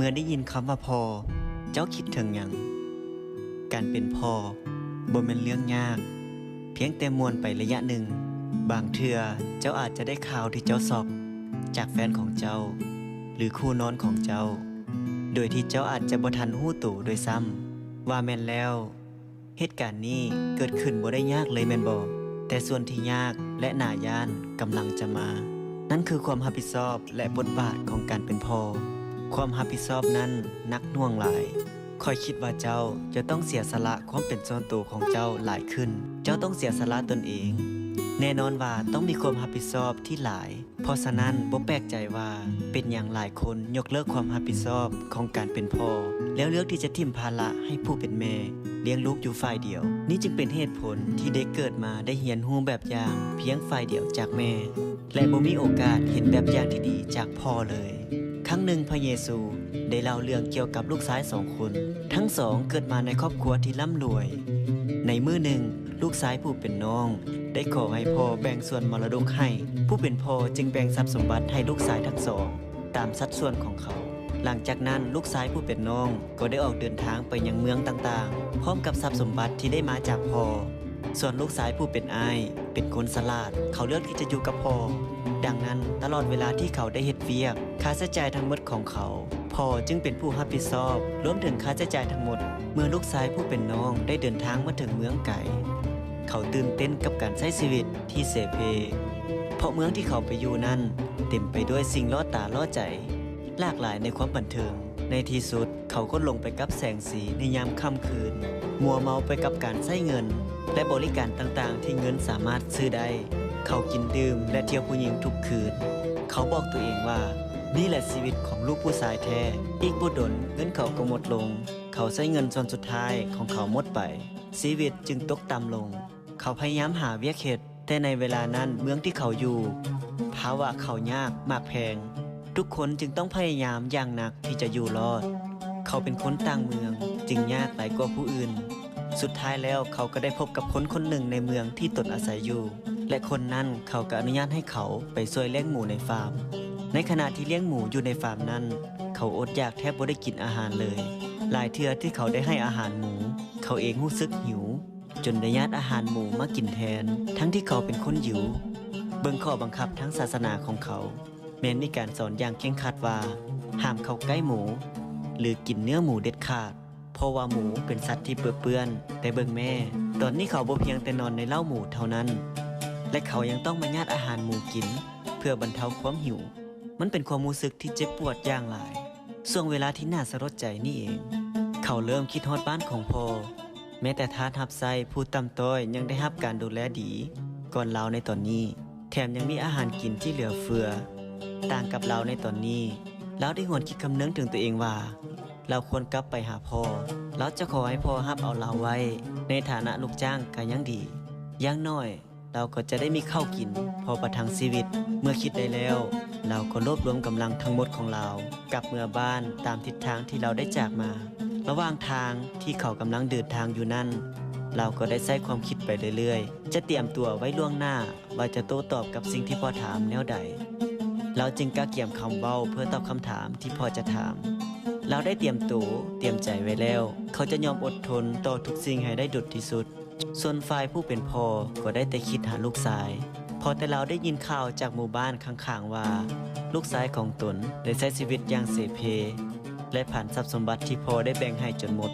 ເມື່ອໄດ້ຍິນຄຳວ່າພໍ່, ເຈົ້າຄິດເຖິງຫຍັງ? ການເປັນພໍ່ບໍ່ແມ່ນເລື່ອງຍາກ, ພຽງແຕ່ມ່ວນໄປໄລຍະໜຶ່ງ. ບາງເທື່ອເຈົ້າອາດຈະໄດ້ຂ່າວທີ່ເຈົ້າຊັອກຈາກແຟນຂອງເຈົ້າ ຫຼືຄູ່ນອນຂອງເຈົ້າ, ໂດຍທີ່ເຈົ້າອາດຈະບໍ່ທັນຮູ້ໂຕດ້ວຍຊ້ຳ. ວ່າແມ່ນແລ້ວ, ເຫດການນີ້ເກີດຂຶ້ນບໍ່ໄດ້ຍາກເລີຍແມ່ນບໍ່? ແຕ່ສ່ວນທີ່ຍາກ ແລະ ໜ້າຢ້ານກຳລັງຈະມາ. ນັ້ນຄືຄວາມຮັບຜິດຊອບ ແລະ ບົດບາດຂອງການເປັນພໍ່. ຄວາມຮັບຜິດຊອບນັ້ນໜັກໜ່ວງຫຼາຍ. ຂ້ອຍຄິດວ່າເຈົ້າຈະຕ້ອງເສຍສະຫຼະຄວາມເປັນສ່ວນໂຕຂອງເຈົ້າຫຼາຍຂຶ້ນ. ເຈົ້າຕ້ອງເສຍສະຫຼະຕົນເອງ. ແນ່ນອນວ່າຕ້ອງມີຄວາມຮັບຜິດຊອບທີ່ຫຼາຍ. ເພາະສະນັ້ນ, ບໍ່ແປກໃຈວ່າເປັນຫຍັງຫຼາຍຄົນຍົກເລີກຄວາມຮັບຜິດຊອບຂອງການເປັນພໍ່ ແລ້ວເລືອກທີ່ຈະຖິ້ມພາລະໃຫ້ຜູ້ເປັນແມ່ລ້ຽງລູກຢູ່ຝ່າຍດຽວ. ນີ້ຈຶ່ງເປັນເຫດຜົນທີ່ເດັກເກີດມາໄດ້ຮຽນຮູ້ແບບຢ່າງພຽງຝ່າຍດຽວຈາກແມ່ ແລະ ບໍ່ມີໂອກາດເຫັນແບບຢ່າງທີ່ດີຈາກພໍ່ເລີຍ. ຄັ້ງໜຶ່ງພະເຢຊູໄດ້ເລົ່າເລື່ອງກ່ຽວກັບລູກຊາຍສອງຄົນ. ທັງສອງເກີດມາໃນຄອບຄົວທີ່ລ່ຳລວຍ. ໃນມື້ໜຶ່ງ, ລູກຊາຍຜູ້ເປັນນ້ອງໄດ້ຂໍໃຫ້ພໍ່ແບ່ງສ່ວນມໍລະດົກໃຫ້. ຜູ້ເປັນພໍ່ຈຶ່ງແບ່ງຊັບສົມບັດໃຫ້ລູກຊາຍທັງສອງຕາມສັດສ່ວນຂອງເຂົາ. ຫຼັງຈາກນັ້ນ, ລູກຊາຍຜູ້ເປັນນ້ອງກໍໄດ້ອອກເດີນທາງໄປຍັງເມືອງຕ່າງໆ ພ້ອມກັບຊັບສົມບັດທີ່ໄດ້ມາຈາກພໍ່. ສ່ວນລູກຊາຍຜູ້ເປັນອ້າຍເປັນຄົນສະຫຼາດ, ເຂົາເລືອກທີ່ຈະຢູ່ກັບພໍ່. ດັ່ງນັ້ນ, ຕະຫຼອດເວລາທີ່ເຂົາໄດ້ເຮັດວຽກ, ຄ່າໃຊ້ຈ່າຍທັງໝົດຂອງເຂົາ ພໍ່ຈຶ່ງເປັນຜູ້ຮັບຜິດຊອບ, ລວມເຖິງຄ່າໃຊ້ຈ່າຍທັງໝົດ. ເມື່ອລູກຊາຍຜູ້ເປັນນ້ອງໄດ້ເດີນທາງມາເຖິງເມືອງໄກ, ເຂົາຕື່ນເຕັ້ນກັບການໃຊ້ຊີວິດທີ່ເສເພ, ເພາະເມືອງທີ່ເຂົາໄປຢູ່ນັ້ນເຕັມໄປດ້ວຍສິ່ງຫຼໍ່ຕາຫຼໍ່ໃຈ, ຫຼາກຫຼາຍໃນຄວາມບັນເທີງ. ໃນທີ່ສຸດ, ເຂົາກໍຫຼົງໄປກັບແສງສີໃນຍາມຄ່ຳຄືນ, ມົວເມົາໄປກັບການໃຊ້ເງິນ ແລະ ບໍລິການຕ່າງໆທີ່ເງິນສາມາດຊື້ໄດ້. ເຂົາກິນດື່ມ ແລະ ທ່ຽວຜູ້ຍິງທຸກຄືນ. ເຂົາບອກຕົວເອງວ່າ, ນີ້ແຫຼະຊີວິດຂອງລູກຜູ້ຊາຍແທ້. ອີກບໍ່ດົນ, ເງິນເຂົາກໍໝົດລົງ. ເຂົາໃຊ້ເງິນສ່ວນສຸດທ້າຍຂອງເຂົາໝົດໄປ. ຊີວິດຈຶ່ງຕົກຕ່ຳລົງ. ເຂົາພະຍາຍາມຫາວຽກເຮັດ, ແຕ່ໃນເວລານັ້ນເມືອງທີ່ເຂົາຢູ່ ພາວະເຂົ້າຍາກໝາກແພງ. ທຸກຄົນຈຶ່ງຕ້ອງພະຍາຍາມຢ່າງໜັກທີ່ຈະຢູ່ລອດ. ເຂົາເປັນຄົນຕ່າງເມືອງ, ຈຶ່ງຍາກຫຼາຍກວ່າຜູ້ອື່ນ. ສຸດທ້າຍແລ້ວເຂົາກໍໄດ້ພົບກັບຄົນຄົນໜຶ່ງໃນເມືອງທີ່ຕົນອາໄສຢູ່ ແລະ ຄົນນັ້ນເຂົາກໍອະນຸຍາດໃຫ້ເຂົາໄປຊ່ວຍລ້ຽງໝູໃນຟາມ. ໃນຂະນະທີ່ລ້ຽງໝູຢູ່ໃນຟາມນັ້ນ, ເຂົາອົດຢາກແທບບໍ່ໄດ້ກິນອາຫານເລີຍ. ຫຼາຍເທື່ອທີ່ເຂົາໄດ້ໃຫ້ອາຫານໝູ, ເຂົາເອງຮູ້ສຶກຫິວ ຈົນໄດ້ຍາດອາຫານໝູມາກິນແທນ, ທັງທີ່ເຂົາເປັນຄົນຫິວ. ເບິ່ງຂໍ້ບັງຄັບທາງສາສະໜາຂອງເຂົາ, ແມ່ນມີການສອນຢ່າງເຄັ່ງຄັດວ່າ ຫ້າມເຂົ້າໃກ້ໝູ ຫຼື ກິນເນື້ອໝູເດັດຂາດ, ເພາະວ່າໝູເປັນສັດທີ່ເປິເປື້ອນ. ແຕ່ເບິ່ງແມ້, ຕອນນີ້ເຂົາບໍ່ພຽງແຕ່ນອນໃນເລົ້າໝູເທົ່ານັ້ນ, ແລະ ເຂົາຍັງຕ້ອງມາຍາດອາຫານໝູກິນເພື່ອບັນເທົາຄວາມຫິວ. ມັນເປັນຄວາມຮູ້ສຶກທີ່ເຈັບປວດຢ່າງຫຼາຍ. ຊ່ວງເວລາທີ່ໜ້າສະຫຼົດໃຈນີ້ເອງ, ເຂົາເລີ່ມຄິດຮອດບ້ານຂອງພໍ່. ແມ້ແຕ່ທາດຮັບໃຊ້ຜູ້ຕ່ຳຕ້ອຍຍັງໄດ້ຮັບການດູແລດີກ່ອນລາວໃນຕອນນີ້, ແຖມຍັງມີອາຫານກິນທີ່ເຫຼືອເຟືອ. ຕ່າງກັບລາວໃນຕອນນີ້, ລາວໄດ້ຫວນຄິດຄຳນຶງເຖິງຕົວເອງວ່າ ລາວຄວນກັບໄປຫາພໍ່. ລາວຈະຂໍໃຫ້ພໍ່ຮັບເອົາລາວໄວ້ໃນຖານະລູກຈ້າງກະຍັງດີ. ຢ່າງໜ້ອຍ, ລາວກໍຈະໄດ້ມີເຂົ້າກິນພໍປະທັງຊີວິດ. ເມື່ອຄິດໄດ້ແລ້ວ, ລາວກໍລວບລວມກຳລັງທັງໝົດຂອງລາວ ກັບເມືອບ້ານຕາມທິດທາງທີ່ລາວໄດ້ຈາກມາ. ລະຫວ່າງທາງທີ່ເຂົາກຳລັງເດີນທາງຢູ່ນັ້ນ, ລາວກໍໄດ້ໃຊ້ຄວາມຄິດໄປເລື້ອຍໆ, ຈະຕຽມຕົວໄວ້ລ່ວງໜ້າວ່າຈະໂຕ້ຕອບກັບສິ່ງທີ່ພໍ່ຖາມແນວໃດ. ລາວຈຶ່ງກະກຽມຄຳເວົ້າເພື່ອຕອບຄຳຖາມທີ່ພໍ່ຈະຖາມ. ລາວໄດ້ຕຽມໂຕ, ຕຽມໃຈໄວ້ແລ້ວ, ເຂົາຈະຍອມອົດທົນຕໍ່ທຸກສິ່ງໃຫ້ໄດ້ດົນທີ່ສຸດ. ສ່ວນຝ່າຍຜູ້ເປັນພໍ່ກໍໄດ້ແຕ່ຄິດຫາລູກຊາຍ, ພໍແຕ່ລາວໄດ້ຍິນຂ່າວຈາກໝູ່ບ້ານຂ້າງໆວ່າ ລູກຊາຍຂອງຕົນໄດ້ໃຊ້ຊີວິດຢ່າງເສເພ ແລະ ຜານຊັບສົມບັດທີ່ພໍ່ໄດ້ແບ່ງໃຫ້ຈົນໝົດ.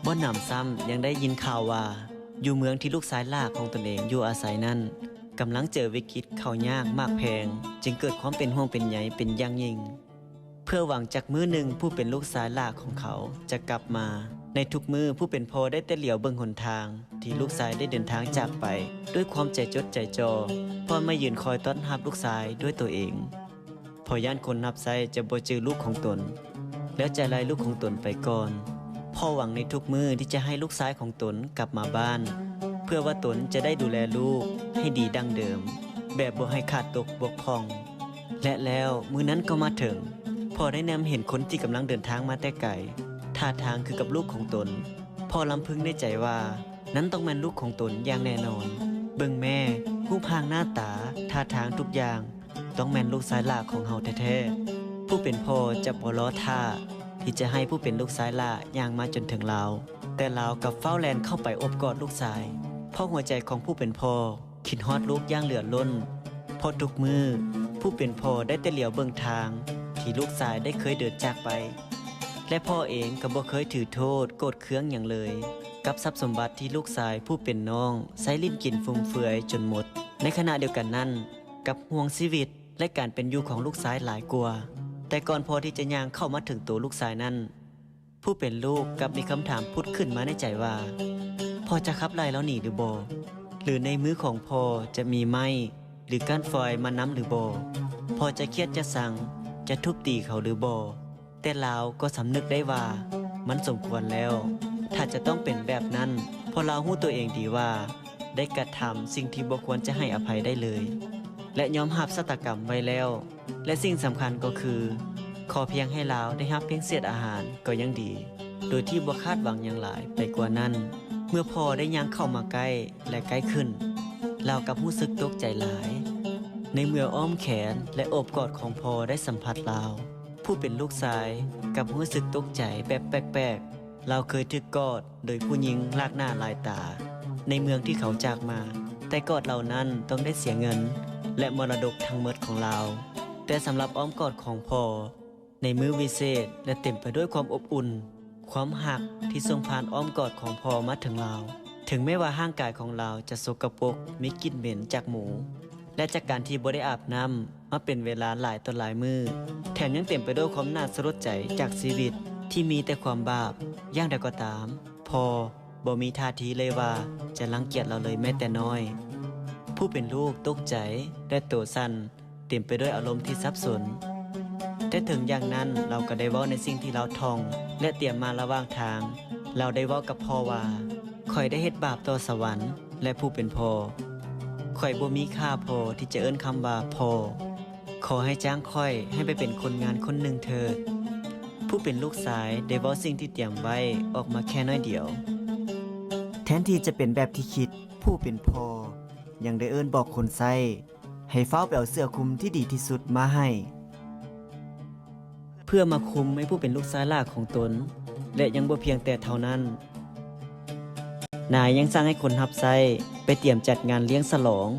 ບໍ່ໜຳຊ້ຳຍັງໄດ້ຍິນຂ່າວວ່າ ຢູ່ເມືອງທີ່ລູກຊາຍຫຼ້າຂອງຕົນເອງຢູ່ອາໄສນັ້ນ ກຳລັງເຈີວິກິດເຂົ້າຍາກໝາກແພງ, ຈຶ່ງເກີດຄວາມເປັນຫ່ວງເປັນໃຍເປັນຢ່າງຍິ່ງ. ເພື່ອຫວັງຈັກມື້ໜຶ່ງຜູ້ເປັນລູກຊາຍຫຼ້າຂອງເຂົາຈະກັບມາ. ໃນທຸກມື້ຜູ້ເປັນພໍ່ໄດ້ແຕ່ຫຼຽວເບິ່ງຫົນທາງທີ່ລູກຊາຍໄດ້ເດີນທາງຈາກໄປດ້ວຍຄວາມໃຈຈົດໃຈຈ່ອ, ພ້ອມມາຢືນຄອຍຕ້ອນຮັບລູກຊາຍດ້ວຍຕົວເອງ, ເພາະຢ້ານຄົນຮັບໃຊ້ຈະບໍ່ຈື່ລູກຂອງຕົນ ແລ້ວຈະໄລ່ລູກຂອງຕົນໄປກ່ອນ. ພໍ່ຫວັງໃນທຸກມື້ທີ່ຈະໃຫ້ລູກຊາຍຂອງຕົນກັບມາບ້ານ, ເພື່ອວ່າຕົນຈະໄດ້ດູແລລູກໃຫ້ດີດັ່ງເດີມ, ແບບບໍ່ໃຫ້ຂາດຕົກບົກຜ່ອງ. ແລະແລ້ວມື້ນັ້ນກໍມາເຖິງ. ພໍ່ໄດ້ແນມເຫັນຄົນທີ່ກຳລັງເດີນທາງມາແຕ່ໄກ, ທ່າທາງຄືກັບລູກຂອງຕົນ. ພໍ່ລຳພຶງໃນໃຈວ່າ, ນັ້ນຕ້ອງແມ່ນລູກຂອງຕົນຢ່າງແນ່ນອນ. ເບິ່ງແມ້, ຮູບຮ່າງໜ້າຕາ, ທ່າທາງທຸກຢ່າງ, ຕ້ອງແມ່ນລູກຊາຍຫຼ້າຂອງເຮົາແທ້ໆ. ຜູ້ເປັນພໍ່ຈະບໍ່ລໍຖ້າທີ່ຈະໃຫ້ຜູ້ເປັນລູກຊາຍຫຼ້າຍ່າງມາຈົນເຖິງລາວ, ແຕ່ລາວກັບຟ້າວແລ່ນເຂົ້າໄປໂອບກອດລູກຊາຍ, ເພາະຫົວໃຈຂອງຜູ້ເປັນພໍ່ຄິດຮອດລູກຢ່າງເຫຼືອລົ້ນ, ເພາະທຸກມື້ຜູ້ເປັນພໍ່ໄດ້ແຕ່ຫຼຽວເບິ່ງທາງທີ່ລູກຊາຍໄດ້ເຄີຍເດີນຈາກໄປ, ແລະ ພໍ່ເອງກໍບໍ່ເຄີຍຖືໂທດໂກດເຄືອງຫຍັງເລີຍ ກັບຊັບສົມບັດທີ່ລູກຊາຍຜູ້ເປັນນ້ອງໃຊ້ຫຼິ້ນກິນຟຸມເຟືອຍຈົນໝົດ. ໃນຂະນະດຽວກັນນັ້ນ, ກັບຫ່ວງຊີວິດ ແລະ ການເປັນຢູ່ຂອງລູກຊາຍຫຼາຍກວ່າ. ແຕ່ກ່ອນພໍ່ທີ່ຈະຍ່າງເຂົ້າມາເຖິງໂຕລູກຊາຍນັ້ນ, ຜູ້ເປັນລູກກັບມີຄຳຖາມຜຸດຂຶ້ນມາໃນໃຈວ່າ, ພໍ່ຈະຂັບໄລ່ລາວໜີຫຼືບໍ່? ຫຼືໃນມືຂອງພໍ່ຈະມີໄມ້ ຫຼືກ້ານຟອຍມານຳຫຼືບໍ່? ພໍ່ຈະຄຽດຈະຊັງ, ຈະທຸບຕີເຂົາຫຼືບໍ່? ແຕ່ລາວກໍສຳນຶກໄດ້ວ່າມັນສົມຄວນແລ້ວ. ຖ້າຈະຕ້ອງເປັນແບບນັ້ນ, ເພາະລາວຮູ້ຕົວເອງດີວ່າໄດ້ກະທຳສິ່ງທີ່ບໍ່ຄວນຈະໃຫ້ອະໄພໄດ້ເລີຍ ແລະ ຍອມຮັບຊະຕາກຳໄວ້ແລ້ວ. ແລະ ສິ່ງສຳຄັນກໍຄື ຂໍພຽງໃຫ້ລາວໄດ້ຮັບພຽງເສດອາຫານກໍຍັງດີ, ໂດຍທີ່ບໍ່ຄາດຫວັງຫຍັງຫຼາຍໄປກວ່ານັ້ນ. ເມື່ອພໍ່ໄດ້ຍ່າງເຂົ້າມາໃກ້ ແລະ ໃກ້ຂຶ້ນ, ລາວກັບຮູ້ສຶກຕົກໃຈຫຼາຍ ໃນເມື່ອອ້ອມແຂນ ແລະ ໂອບກອດຂອງພໍ່ໄດ້ສຳຜັດລາວ. ຜູ້ເປັນລູກຊາຍກັບຮູ້ສຶກຕົກໃຈແບບແປກໆ. ລາວເຄີຍຖືກກອດໂດຍຜູ້ຍິງຫຼາກໜ້າຫຼາຍຕາໃນເມືອງທີ່ເຂົາຈາກມາ, ແຕ່ກອດເຫຼົ່ານັ້ນຕ້ອງໄດ້ເສຍເງິນ ແລະ ມໍລະດົກທັງໝົດຂອງລາວ. ແຕ່ສຳລັບອ້ອມກອດຂອງພໍ່ ໃນມື້ວິເສດ ແລະ ເຕັມໄປດ້ວຍຄວາມອົບອຸ່ນ, ຄວາມຮັກທີ່ສົ່ງຜ່ານອ້ອມກອດຂອງພໍ່ມາເຖິງລາວ, ເຖິງແມ້ວ່າຮ່າງກາຍຂອງລາວຈະສົກກະປົກ, ມີກິ່ນເໝັນຈາກໝູ ແລະ ຈາກການທີ່ບໍ່ໄດ້ອາບນ້ຳມາເປັນເວລາຫຼາຍຕໍ່ຫຼາຍມື້, ແຖມຍັງເຕັມໄປດ້ວຍຄວາມໜ້າສະຫຼົດໃຈຈາກຊີວິດທີ່ມີແຕ່ຄວາມບາບ. ຢ່າງໃດກໍຕາມ, ພໍ່ບໍ່ມີທ່າທີເລີຍວ່າຈະລັງກຽດລາວເລີຍແມ້ແຕ່ນ້ອຍ. ຜູ້ເປັນລູກຕົກໃຈ ແລະ ໂຕສັ່ນ, ເຕັມໄປດ້ວຍອາລົມທີ່ສັບສົນ. ແຕ່ເຖິງຢ່າງນັ້ນ, ລາວກໍໄດ້ເວົ້າໃນສິ່ງທີ່ລາວທ່ອງ ແລະ ຕຽມມາລະຫວ່າງທາງ. ລາວໄດ້ເວົ້າກັບພໍ່ວ່າ, ຂ້ອຍໄດ້ເຮັດບາບຕໍ່ສະຫວັນ ແລະ ຜູ້ເປັນພໍ່. ຂ້ອຍບໍ່ມີຄ່າພໍທີ່ຈະເອີ້ນຄຳວ່າພໍ່. ຂໍໃຫ້ຈ້າງຂ້ອຍໃຫ້ໄປເປັນຄົນງານຄົນໜຶ່ງເຖີດ. ຜູ້ເປັນລູກຊາຍໄດ້ເວົ້າສິ່ງທີ່ຕຽມໄວ້ອອກມາແຄ່ໜ້ອຍດຽວ. ແທນທີ່ຈະເປັນແບບທີ່ຄິດ, ຜູ້ເປັນພໍ່ຍັງໄດ້ເອີ້ນບອກຄົນໃຊ້ ໃຫ້ຟ້າວໄປເອົາເສື້ອຄຸມທີ່ດີທີ່ສຸດມາໃຫ້ ເພື່ອມາຄຸມໃຫ້ຜູ້ເປັນລູກຊາຍຫຼ້າຂອງຕົນ, ແລະ ຍັງບໍ່ພຽງແຕ່ເທົ່ານັ້ນ, ນາຍຍັງສັ່ງໃຫ້ຄົນຮັບໃຊ້ໄປຕຽມຈັດງານລ້ຽງສະຫຼອງ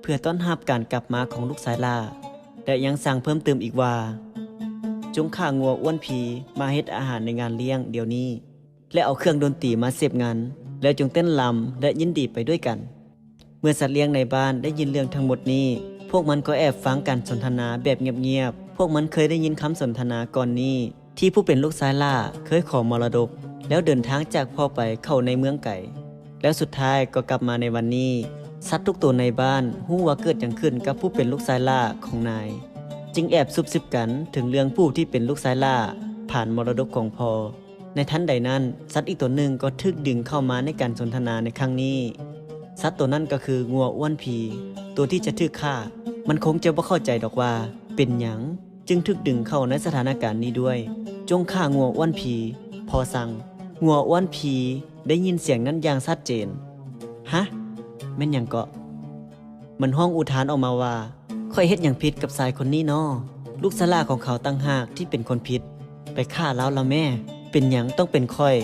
ເພື່ອຕ້ອນຮັບການກັບມາຂອງລູກຊາຍຫຼ້າ, ແລະ ຍັງສັ່ງເພີ່ມຕື່ມອີກວ່າ, ຈົ່ງຂ້າງົວອ້ວນພີມາເຮັດອາຫານໃນງານລ້ຽງດຽວນີ້. ແລະ ເອົາເຄື່ອງດົນຕີມາເສບງັນ, ແລ້ວຈົ່ງເຕັ້ນລຳ ແລະ ຍິນດີໄປດ້ວຍກັນ. ເມື່ອສັດລ້ຽງໃນບ້ານໄດ້ຍິນເລື່ອງທັງໝົດນີ້, ພວກມັນກໍແອບຟັງການສົນທະນາແບບງຽບໆ. ພວກມັນເຄີຍໄດ້ຍິນຄຳສົນທະນາກ່ອນນີ້ ທີ່ຜູ້ເປັນລູກຊາຍຫຼ້າເຄີຍຂໍມໍລະດົກ, ແລ້ວເດີນທາງຈາກພໍ່ໄປເຂົ້າໃນເມືອງໄກ, ແລ້ວສຸດທ້າຍກໍກັບມາໃນວັນນີ້. ສັດທຸກໂຕໃນບ້ານຮູ້ວ່າເກີດຫຍັງຂຶ້ນກັບຜູ້ເປັນລູກຊາຍຫຼ້າຂອງນາຍ, ຈຶ່ງແອບຊຸບຊິບກັນເຖິງເລື່ອງຜູ້ທີ່ເປັນລູກຊາຍຫຼ້າຜານມໍລະດົກຂອງພໍ່. ໃນທັນໃດນັ້ນ, ສັດອີກຕົວໜຶ່ງກໍຖືກດຶງເຂົ້າມາໃນການສົນທະນາໃນຄັ້ງນີ້. ສັດຕົວນັ້ນກໍຄືງົວອ້ວນພີ, ຕົວທີ່ຈະຖືກຂ້າ. ມັນຄົງຈະບໍ່ເຂົ້າໃຈດອກວ່າເປັນຫຍັງຈຶ່ງຖືກດຶງເຂົ້າໃນສະຖານະການນີ້ດ້ວຍ. ຈົ່ງຂ້າງົວອ້ວນພີ, ພໍ່ສັ່ງ. ງົວອ້ວນພີໄດ້ຍິນສຽງນັ້ນຢ່າງຊັດເຈນ. ຮະ? ແມ່ນຫຍັງເກາະ? ມັນຮ້ອງອຸທານອອກມາວ່າ, ຂ້ອຍເຮັດຫຍັງຜິດກັບຊາຍຄົນນີ້ນໍ? ລູກຊາຍຫຼ້າຂອງເຂົາຕ່າງຫາກທີ່ເປັນຄົນຜິດ. ໄປຂ້າລາວລະແມ້. ເປັນຫຍັງຕ້ອງເປັນຂ້ອຍ?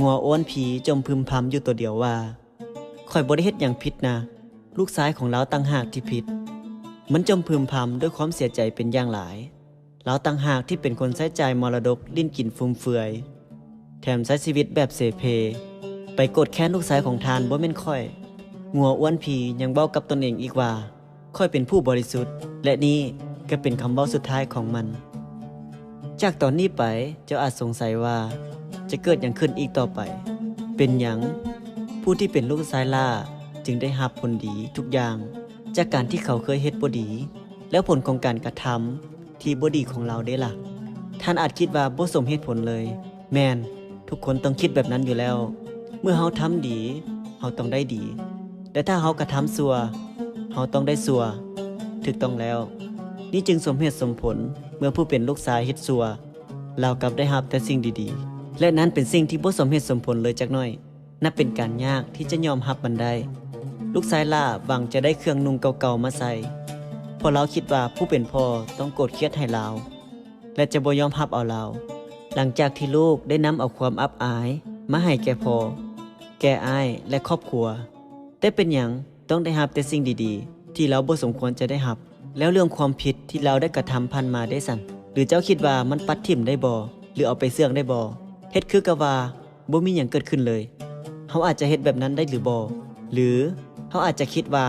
ງົວອ້ວນພີຈົ່ມພຶມພຳຢູ່ຕົວດຽວວ່າ, ຂ້ອຍບໍ່ໄດ້ເຮັດຫຍັງຜິດນະ. ລູກຊາຍຂອງລາວຕ່າງຫາກທີ່ຜິດ. ມັນຈົ່ມພຶມພຳດ້ວຍຄວາມເສຍໃຈເປັນຢ່າງຫຼາຍ. ລາວຕ່າງຫາກທີ່ເປັນຄົນໃຊ້ຈ່າຍມໍລະດົກ, ຫຼິ້ນກິນຟຸມເຟືອຍ, ແຖມໃຊ້ຊີວິດແບບເສເພ. ໄປໂກດແຄ້ນລູກຊາຍຂອງທ່ານບໍ່ແມ່ນຂ້ອຍ. ງົວອ້ວນພີຍັງເວົ້າກັບຕົນເອງອີກວ່າ, ຂ້ອຍເປັນຜູ້ບໍລິສຸດ, ແລະ ນີ້ກໍເປັນຄຳເວົ້າສຸດທ້າຍຂອງມັນ. ຈາກຕອນນີ້ໄປ, ເຈົ້າອາດສົງໄສວ່າຈະເກີດຫຍັງຂຶ້ນອີກຕໍ່ໄປ. ເປັນຫຍັງຜູ້ທີ່ເປັນລູກຊາຍຫຼ້າຈຶ່ງໄດ້ຮັບຜົນດີທຸກຢ່າງ ຈາກການທີ່ເຂົາເຄີຍເຮັດບໍ່ດີ? ແລ້ວຜົນຂອງການກະທຳທີ່ບໍ່ດີຂອງລາວເດລະ? ທ່ານອາດຄິດວ່າບໍ່ສົມເຫດຜົນເລີຍ. ແມ່ນ, ທຸກຄົນຕ້ອງຄິດແບບນັ້ນຢູ່ແລ້ວ. ເມື່ອເຮົາທຳດີ, ເຮົາຕ້ອງໄດ້ດີ. ແລະ ຖ້າເຮົາກະທຳຊົ່ວ, ເຮົາຕ້ອງໄດ້ຊົ່ວ. ຖືກຕ້ອງແລ້ວ. ນີ້ຈຶ່ງສົມເຫດສົມຜົນ, ເມື່ອຜູ້ເປັນລູກຊາຍເຮັດຊົ່ວ, ລາວກັບໄດ້ຮັບແຕ່ສິ່ງດີໆ. ແລະ ນັ້ນເປັນສິ່ງທີ່ບໍ່ສົມເຫດສົມຜົນເລີຍຈັກໜ້ອຍ. ນັບເປັນການຍາກທີ່ຈະຍອມຮັບມັນໄດ້. ລູກຊາຍຫຼ້າຫວັງຈະໄດ້ເຄື່ອງນຸ່ງເກົ່າໆມາໃສ່, ເພາະລາວຄິດວ່າຜູ້ເປັນພໍ່ຕ້ອງໂກດຄຽດໃຫ້ລາວ. ແລະ ຈະບໍ່ຍອມຮັບເອົາລາວ. ຫຼັງຈາກທີ່ລູກໄດ້ນຳເອົາຄວາມອັບອາຍມາໃຫ້ແກ່ພໍ່, ແກ່ອ້າຍ ແລະ ຄອບຄົວ, ແຕ່ເປັນຫຍັງຕ້ອງໄດ້ຮັບແຕ່ສິ່ງດີໆ ທີ່ລາວບໍ່ສົມຄວນຈະໄດ້ຮັບ? ແລ້ວເລື່ອງຄວາມຜິດທີ່ລາວໄດ້ກະທຳຜ່ານມາເດຊັ້ນ? ຫຼືເຈົ້າຄິດວ່າມັນປັດຖິ້ມໄດ້ບໍ່ ຫຼືເອົາໄປເຊື່ອງໄດ້ບໍ່? ເຮັດຄືກັບວ່າບໍ່ມີຫຍັງເກີດຂຶ້ນເລີຍ. ເຮົາອາດຈະເຮັດແບບນັ້ນໄດ້ຫຼືບໍ່? ຫຼືເຮົາອາດຈະຄິດວ່າ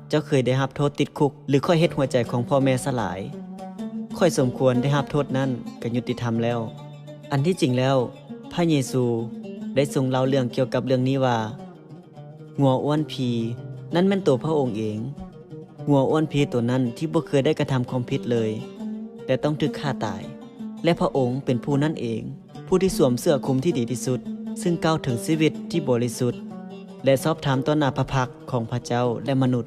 ເຈົ້າເຄີຍໄດ້ຮັບໂທດຕິດຄຸກ ຫຼືຂ້ອຍເຮັດຫົວໃຈຂອງພໍ່ແມ່ສະຫຼາຍ, ຂ້ອຍສົມຄວນໄດ້ຮັບໂທດນັ້ນ ກະຍຸຕິທຳແລ້ວ. ອັນທີ່ຈິງແລ້ວ, ພະເຢຊູໄດ້ຊົງເລົ່າເລື່ອງກ່ຽວກັບເລື່ອງນີ້ວ່າ ງົວອ້ວນພີ, ນັ້ນແມ່ນໂຕພະອົງເອງ. ງົວອ້ວນພີໂຕນັ້ນທີ່ບໍ່ເຄີຍໄດ້ກະທຳຄວາມຜິດເລີຍ ແລະ ຕ້ອງຖືກຂ້າຕາຍ. ແລະ ພະອົງເປັນຜູ້ນັ້ນເອງ ຜູ້ທີ່ສວມເສື້ອຄຸມທີ່ດີທີ່ສຸດ, ຊຶ່ງກ່າວເຖິງຊີວິດທີ່ບໍລິສຸດ ແລະ ຊອບທຳຕໍ່ໜ້າພະພັກຂອງພະເຈົ້າ ແລະ ມະນຸດ.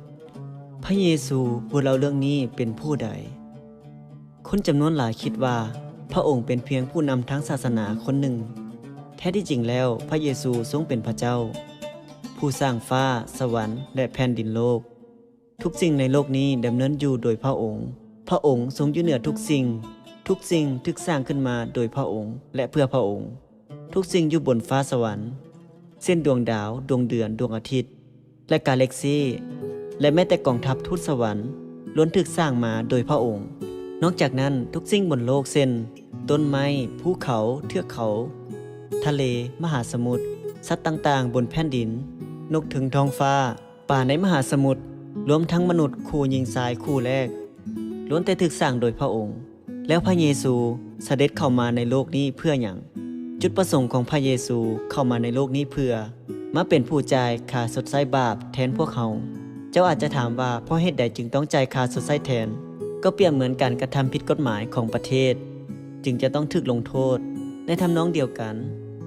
ພະເຢຊູຜູ້ເລົ່າເລື່ອງນີ້ເປັນຜູ້ໃດ? ຄົນຈຳນວນຫຼາຍຄິດວ່າພະອົງເປັນພຽງຜູ້ນຳທາງສາສະໜາຄົນໜຶ່ງ. ແທ້ທີ່ຈິງແລ້ວ, ພະເຢຊູຊົງເປັນພະເຈົ້າ, ຜູ້ສ້າງຟ້າ, ສະຫວັນ ແລະ ແຜ່ນດິນໂລກ. ທຸກສິ່ງໃນໂລກນີ້ດຳເນີນຢູ່ໂດຍພະອົງ. ພະອົງຊົງຢູ່ເໜືອທຸກສິ່ງ. ທຸກສິ່ງຖືກສ້າງຂຶ້ນມາໂດຍພະອົງ ແລະ ເພື່ອພະອົງ. ທຸກສິ່ງຢູ່ບົນຟ້າສະຫວັນ, ເຊັ່ນ ດວງດາວ, ດວງເດືອນ, ດວງອາທິດ ແລະ ກາແລັກຊີ, ແລະ ແມ້ແຕ່ກອງທັບທູດສະຫວັນ ລ້ວນຖືກສ້າງມາໂດຍພະອົງ. ນອກຈາກນັ້ນ, ທຸກສິ່ງບົນໂລກ ເຊັ່ນ ຕົ້ນໄມ້, ພູເຂົາ, ເທືອກເຂົາ, ທະເລ, ມະຫາສະໝຸດ, ສັດຕ່າງໆບົນແຜ່ນດິນ, ນົກເທິງທ້ອງຟ້າ, ປາໃນມະຫາສະໝຸດ, ລວມທັງມະນຸດຄູ່ຍິງຊາຍຄູ່ແລກ, ລ້ວນແຕ່ຖືກສ້າງໂດຍພະອົງ. ແລ້ວພະເຢຊູສະເດັດເຂົ້າມາໃນໂລກນີ້ເພື່ອຫຍັງ? ຈຸດປະສົງຂອງພະເຢຊູເຂົ້າມາໃນໂລກນີ້ເພື່ອມາເປັນຜູ້ຈ່າຍຄ່າຊົດໃຊ້ບາບແທນພວກເຮົາ. ເຈົ້າອາດຈະຖາມວ່າ ເພາະເຫດໃດຈຶ່ງຕ້ອງຈ່າຍຄ່າຊົດໃຊ້ແທນ? ກໍປຽບເໝືອນການກະທຳຜິດກົດໝາຍຂອງປະເທດ ຈຶ່ງຈະຕ້ອງຖືກລົງໂທດ. ໃນທຳນອງດຽວກັນ,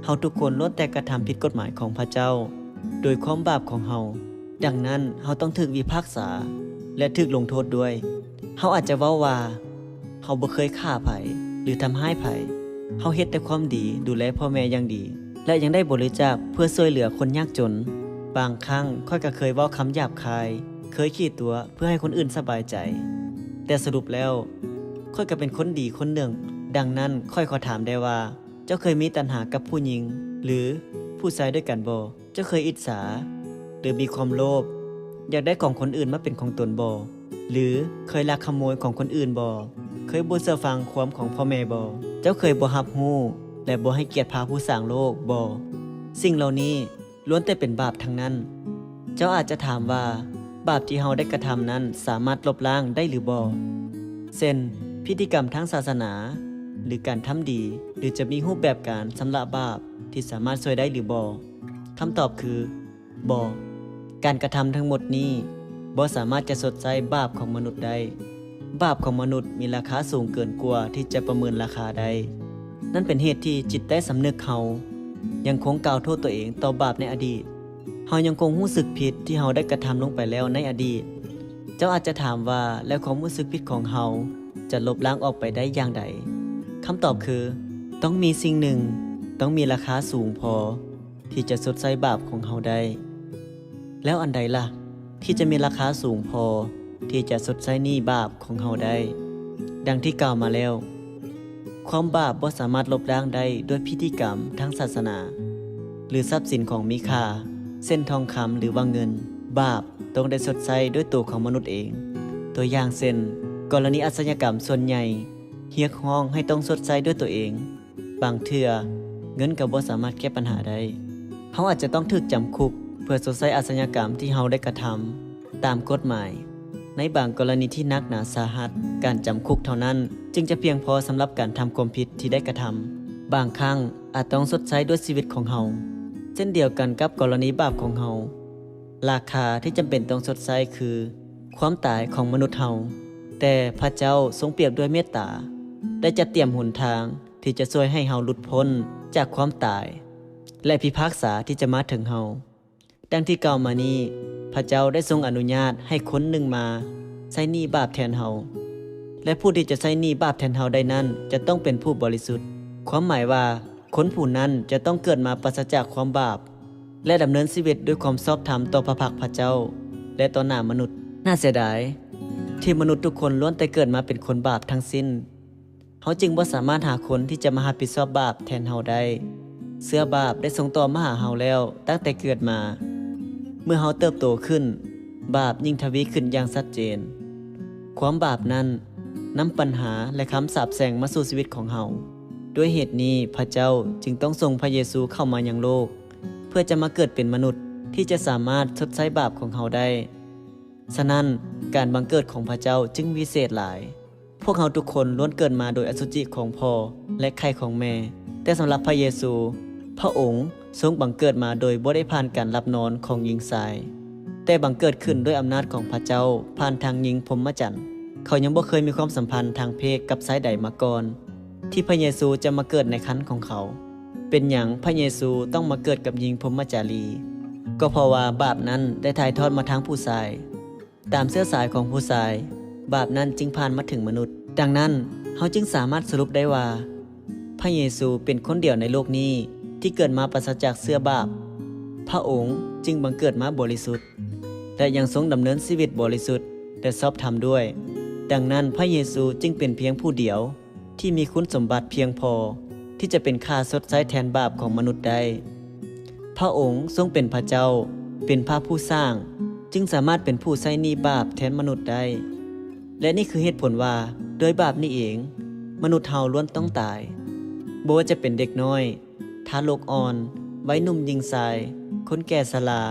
ເຮົາທຸກຄົນລ້ວນແຕ່ກະທຳຜິດກົດໝາຍຂອງພະເຈົ້າ ໂດຍຄວາມບາບຂອງເຮົາ. ດັ່ງນັ້ນ, ເຮົາຕ້ອງຖືກພິພາກສາ ແລະ ຖືກລົງໂທດດ້ວຍ. ເຮົາອາດຈະເວົ້າວ່າ, ເຮົາບໍ່ເຄີຍຂ້າໃຜ ຫຼື ທຳຮ້າຍໃຜ. ເຮົາເຮັດແຕ່ຄວາມດີ, ດູແລພໍ່ແມ່ຢ່າງດີ ແລະ ຍັງໄດ້ບໍລິຈາກເພື່ອຊ່ວຍເຫຼືອຄົນຍາກຈົນ. ບາງຄັ້ງ, ຂ້ອຍກໍເຄີຍເວົ້າຄຳຫຍາບຄາຍ, ເຄີຍຂີ້ຕົວະເພື່ອໃຫ້ຄົນອື່ນສະບາຍໃຈ. ແຕ່ສະຫຼຸບແລ້ວ, ຂ້ອຍກໍເປັນຄົນດີຄົນໜຶ່ງ. ດັ່ງນັ້ນ, ຂ້ອຍຂໍຖາມແດ່ວ່າ, ເຈົ້າເຄີຍມີຕັນຫາກັບຜູ້ຍິງ ຫຼື ຜູ້ຊາຍດ້ວຍກັນບໍ່? ເຈົ້າເຄີຍອິດສາ ຫຼື ມີຄວາມໂລບ ຢາກໄດ້ຂອງຄົນອື່ນມາເປັນຂອງຕົນບໍ່? ຫຼື ເຄີຍລັກຂະໂມຍຂອງຄົນອື່ນບໍ່? ເຄີຍບໍ່ເຊື່ອຟັງຄວາມຂອງພໍ່ແມ່ບໍ່? ເຈົ້າເຄີຍບໍ່ຮັບຮູ້ ແລະ ບໍ່ໃຫ້ກຽດພະຜູ້ສ້າງໂລກບໍ່? ສິ່ງເຫຼົ່ານີ້ລ້ວນແຕ່ເປັນບາບທັງນັ້ນ. ເຈົ້າອາດຈະຖາມວ່າ, ບາບທີ່ເຮົາໄດ້ກະທຳນັ້ນສາມາດລົບລ້າງໄດ້ຫຼືບໍ່? ເຊັ່ນ, ພິທີກຳທາງສາສະໜາ ຫຼື ການທຳດີ ຫຼື ຈະມີຮູບແບບການຊຳລະບາບທີ່ສາມາດຊ່ວຍໄດ້ຫຼືບໍ່? ຄຳຕອບຄື ບໍ່. ການກະທຳທັງໝົດນີ້ບໍ່ສາມາດຈະຊົດໃຊ້ບາບຂອງມະນຸດໄດ້. ບາບຂອງມະນຸດມີລາຄາສູງເກີນກວ່າທີ່ຈະປະເມີນລາຄາໄດ້. ນັ້ນເປັນເຫດທີ່ຈິດໃຕ້ສຳນຶກເຮົາຍັງຄົງກ່າວໂທດຕົວເອງຕໍ່ບາບໃນອະດີດ. ເຮົາຍັງຄົງຮູ້ສຶກຜິດທີ່ເຮົາໄດ້ກະທຳລົງໄປແລ້ວໃນອະດີດ. ເຈົ້າອາດຈະຖາມວ່າ, ແລ້ວຄວາມຮູ້ສຶກຜິດຂອງເຮົາຈະລົບລ້າງອອກໄປໄດ້ຢ່າງໃດ? ຄຳຕອບຄື ຕ້ອງມີສິ່ງໜຶ່ງ, ຕ້ອງມີລາຄາສູງພໍ ທີ່ຈະຊົດໃຊ້ບາບຂອງເຮົາໄດ້. ແລ້ວອັນໃດລະ ທີ່ຈະມີລາຄາສູງພໍທີ່ຈະຊົດໃຊ້ໜີ້ບາບຂອງເຮົາໄດ້? ດັ່ງທີ່ກ່າວມາແລ້ວ, ຄວາມບາບບໍ່ສາມາດລົບລ້າງໄດ້ດ້ວຍພິທີກຳທາງສາສະໜາ ຫຼື ຊັບສິນຂອງມີຄ່າ ເຊັ່ນ ທອງຄຳ ຫຼືວ່າເງິນ. ບາບຕ້ອງໄດ້ຊົດໃຊ້ດ້ວຍໂຕຂອງມະນຸດເອງ. ຕົວຢ່າງເຊັ່ນ, ກໍລະນີອາຊະຍາກຳສ່ວນໃຫຍ່ຮຽກຮ້ອງໃຫ້ຕ້ອງຊົດໃຊ້ດ້ວຍໂຕເອງ. ບາງເທື່ອເງິນກໍບໍ່ສາມາດແກ້ບັນຫາໄດ້. ເຮົາອາດຈະຕ້ອງຖືກຈຳຄຸກເພື່ອຊົດໃຊ້ອາຊະຍາກຳທີ່ເຮົາໄດ້ກະທຳຕາມກົດໝາຍ. ໃນບາງກໍລະນີທີ່ໜັກໜາສາຫັດ, ການຈຳຄຸກເທົ່ານັ້ນຈຶ່ງຈະພຽງພໍສຳລັບການທຳຄວາມຜິດທີ່ໄດ້ກະທຳ. ບາງຄັ້ງອາດຕ້ອງຊົດໃຊ້ດ້ວຍຊີວິດຂອງເຮົາ. ເຊັ່ນດຽວກັນກັບກໍລະນີບາບຂອງເຮົາ, ລາຄາທີ່ຈຳເປັນຕ້ອງຊົດໃຊ້ຄືຄວາມຕາຍຂອງມະນຸດເຮົາ. ແຕ່ພະເຈົ້າຊົງປຽບດ້ວຍເມດຕາ ແລະ ຈະຕຽມຫົນທາງ ທີ່ຈະຊ່ວຍໃຫ້ເຮົາຫຼຸດພົ້ນຈາກຄວາມຕາຍ ແລະ ພິພາກສາທີ່ຈະມາເຖິງເຮົາ. ດັ່ງທີ່ກ່າວມານີ້, ພະເຈົ້າໄດ້ຊົງອະນຸຍາດໃຫ້ຄົນໜຶ່ງມາໃຊ້ໜີ້ບາບແທນເຮົາ ແລະ ຜູ້ທີ່ຈະໃຊ້ໜີ້ບາບແທນເຮົາໄດ້ນັ້ນ ຈະຕ້ອງເປັນຜູ້ບໍລິສຸດ. ຄວາມໝາຍວ່າ, ຄົນຜູ້ນັ້ນຈະຕ້ອງເກີດມາປາສະຈາກຄວາມບາບ ແລະ ດຳເນີນຊີວິດດ້ວຍຄວາມຊອບທຳຕໍ່ພະພັກພະເຈົ້າ ແລະ ຕໍ່ໜ້າມະນຸດ. ໜ້າເສຍດາຍທີ່ມະນຸດທຸກຄົນລ້ວນແຕ່ເກີດມາເປັນຄົນບາບທັງສິ້ນ. ເຮົາຈຶ່ງບໍ່ສາມາດຫາຄົນທີ່ຈະມາຮັບຜິດຊອບບາບແທນເຮົາໄດ້. ເຊື້ອບາບໄດ້ສົ່ງຕໍ່ມາຫາເຮົາແລ້ວຕັ້ງແຕ່ເກີດມາ. ເມື່ອເຮົາເຕີບໂຕຂຶ້ນ, ບາບຍິ່ງທະວີຂຶ້ນຢ່າງຊັດເຈນ. ຄວາມບາບນັ້ນນຳບັນຫາ ແລະ ຄຳສາບແຊ່ງມາສູ່ຊີວິດຂອງເຮົາ. ດ້ວຍເຫດນີ້, ພະເຈົ້າຈຶ່ງຕ້ອງສົ່ງພະເຢຊູເຂົ້າມາຍັງໂລກ ເພື່ອຈະມາເກີດເປັນມະນຸດທີ່ຈະສາມາດຊົດໃຊ້ບາບຂອງເຮົາໄດ້. ສະນັ້ນ, ການບັງເກີດຂອງພະເຈົ້າຈຶ່ງວິເສດຫຼາຍ. ພວກເຮົາທຸກຄົນລ້ວນເກີດມາໂດຍອະສຸຈິຂອງພໍ່ ແລະ ໄຂ່ຂອງແມ່. ແຕ່ສຳລັບພະເຢຊູ, ພະອົງຊົງບັງເກີດມາໂດຍບໍ່ໄດ້ຜ່ານການຫຼັບນອນຂອງຍິງຊາຍ, ແຕ່ບັງເກີດຂຶ້ນດ້ວຍອຳນາດຂອງພະເຈົ້າຜ່ານທາງຍິງພົມມະຈັນ. ເຂົາຍັງບໍ່ເຄີຍມີຄວາມສຳພັນທາງເພດກັບຊາຍໃດມາກ່ອນ ທີ່ພະເຢຊູຈະມາເກີດໃນຄັນຂອງເຂົາ. ເປັນຫຍັງພະເຢຊູຕ້ອງມາເກີດກັບຍິງພົມມະຈາລີ? ກໍເພາະວ່າບາບນັ້ນໄດ້ຖ່າຍທອດມາທາງຜູ້ຊາຍ. ຕາມເຊື້ອສາຍຂອງຜູ້ຊາຍ, ບາບນັ້ນຈຶ່ງຜ່ານມາເຖິງມະນຸດ. ດັ່ງນັ້ນ, ເຮົາຈຶ່ງສາມາດສະຫຼຸບໄດ້ວ່າ ພະເຢຊູເປັນຄົນດຽວໃນໂລກນີ້ທີ່ເກີດມາປາສະຈາກເຊື້ອບາບ. ພະອົງຈຶ່ງບັງເກີດມາບໍລິສຸດ ແລະ ຍັງຊົງດຳເນີນຊີວິດບໍລິສຸດ ແລະ ຊອບທຳດ້ວຍ. ດັ່ງນັ້ນ, ພະເຢຊູຈຶ່ງເປັນພຽງຜູ້ດຽວ ທີ່ມີຄຸນສົມບັດພຽງພໍທີ່ຈະເປັນຄ່າຊົດໃຊ້ແທນບາບຂອງມະນຸດໄດ້. ພະອົງຊົງເປັນພະເຈົ້າ, ເປັນພະຜູ້ສ້າງ, ຈຶ່ງສາມາດເປັນຜູ້ໃຊ້ໜີ້ບາບແທນມະນຸດໄດ້. ແລະ ນີ້ຄືເຫດຜົນວ່າ ດ້ວຍບາບນີ້ເອງ, ມະນຸດເຮົາລ້ວນຕ້ອງຕາຍ. ບໍ່ວ່າຈະເປັນເດັກນ້ອຍ, ທາລົກອ່ອນ, ໄວໜຸ່ມ, ຍິງຊາຍ, ຄົນແກ່ຊະລາ,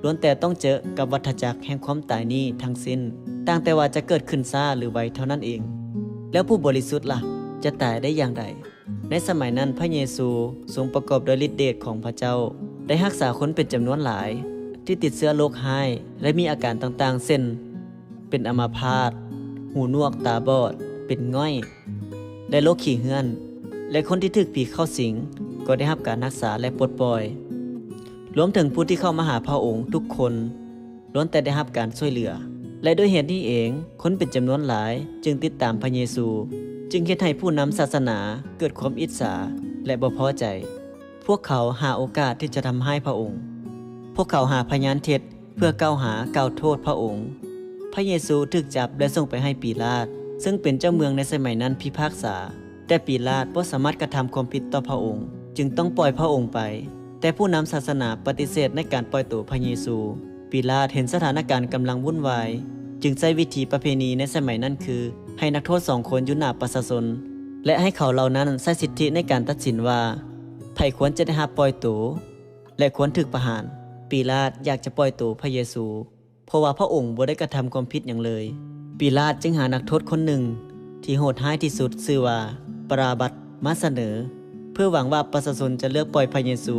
ລ້ວນແຕ່ຕ້ອງເຈີກັບວັດທະຈັກແຫ່ງຄວາມຕາຍນີ້ທັງສິ້ນ, ຕ່າງແຕ່ວ່າຈະເກີດຂຶ້ນຊ້າ ຫຼື ໄວເທົ່ານັ້ນເອງ. ແລ້ວຜູ້ບໍລິສຸດລະ ຈະຕາຍໄດ້ຢ່າງໃດ? ໃນສະໄໝນັ້ນ, ພະເຢຊູຊົງປະກອບດ້ວຍລິດເດດຂອງພະເຈົ້າ, ໄດ້ຮັກສາຄົນເປັນຈຳນວນຫຼາຍທີ່ຕິດເຊື້ອໂລກຮ້າຍ ແລະ ມີອາການຕ່າງໆ ເຊັ່ນ ເປັນອາມາພາດ, ຫູໜວກ, ຕາບອດ, ເປັນງ່ອຍ ແລະ ໂລກຂີ້ເຫື່ອນ ແລະ ຄົນທີ່ຖືກຜີເຂົ້າສິງກໍໄດ້ຮັບການຮັກສາ ແລະ ປົດປ່ອຍ. ລວມເຖິງຜູ້ທີ່ເຂົ້າມາຫາພະອົງທຸກຄົນ ລ້ວນແຕ່ໄດ້ຮັບການຊ່ວຍເຫຼືອ. ແລະ ດ້ວຍເຫດນີ້ເອງ, ຄົນເປັນຈຳນວນຫຼາຍຈຶ່ງຕິດຕາມພະເຢຊູ, ຈຶ່ງເຮັດໃຫ້ຜູ້ນຳສາສະໜາເກີດຄວາມອິດສາ ແລະ ບໍ່ພໍໃຈ. ພວກເຂົາຫາໂອກາດທີ່ຈະທຳຮ້າຍພະອົງ. ພວກເຂົາຫາພະຍານເທັດ ເພື່ອກ່າວຫາກ່າວໂທດພະອົງ. ພະເຢຊູຖືກຈັບ ແລະ ສົ່ງໄປໃຫ້ປີລາດ, ເຊິ່ງເປັນເຈົ້າເມືອງໃນສະໄໝນັ້ນພິພາກສາ, ແຕ່ປີລາດບໍ່ສາມາດກະທຳຄວາມຜິດຕໍ່ພະອົງ, ຈຶ່ງຕ້ອງປ່ອຍພະອົງໄປ. ແຕ່ຜູ້ນຳສາສະໜາປະຕິເສດໃນການປ່ອຍໂຕພະເຢຊູ. ປີລາດເຫັນສະຖານະການກຳລັງວຸ່ນວາຍ, ຈຶ່ງໃຊ້ວິທີປະເພນີໃນສະໄໝນັ້ນຄື ໃຫ້ນັກໂທດສອງຄົນຢູ່ໜ້າປະຊາຊົນ ແລະ ໃຫ້ເຂົາເຫຼົ່ານັ້ນໃຊ້ສິດທິໃນການຕັດສິນວ່າ ໃຜຄວນຈະໄດ້ຮັບປ່ອຍໂຕ ແລະ ຄວນຖືກປະຫານ. ປີລາດຢາກຈະປ່ອຍໂຕພະເຢຊູ ເພາະວ່າພະອົງບໍ່ໄດ້ກະທຳຄວາມຜິດຫຍັງເລີຍ. ປີລາດຈຶ່ງຫານັກໂທດຄົນໜຶ່ງທີ່ໂຫດຮ້າຍທີ່ສຸດ ຊື່ວ່າບາຣາບັດ ມາສະເໜີ ເພື່ອຫວັງວ່າປະຊາຊົນຈະເລືອກປ່ອຍພະເຢຊູ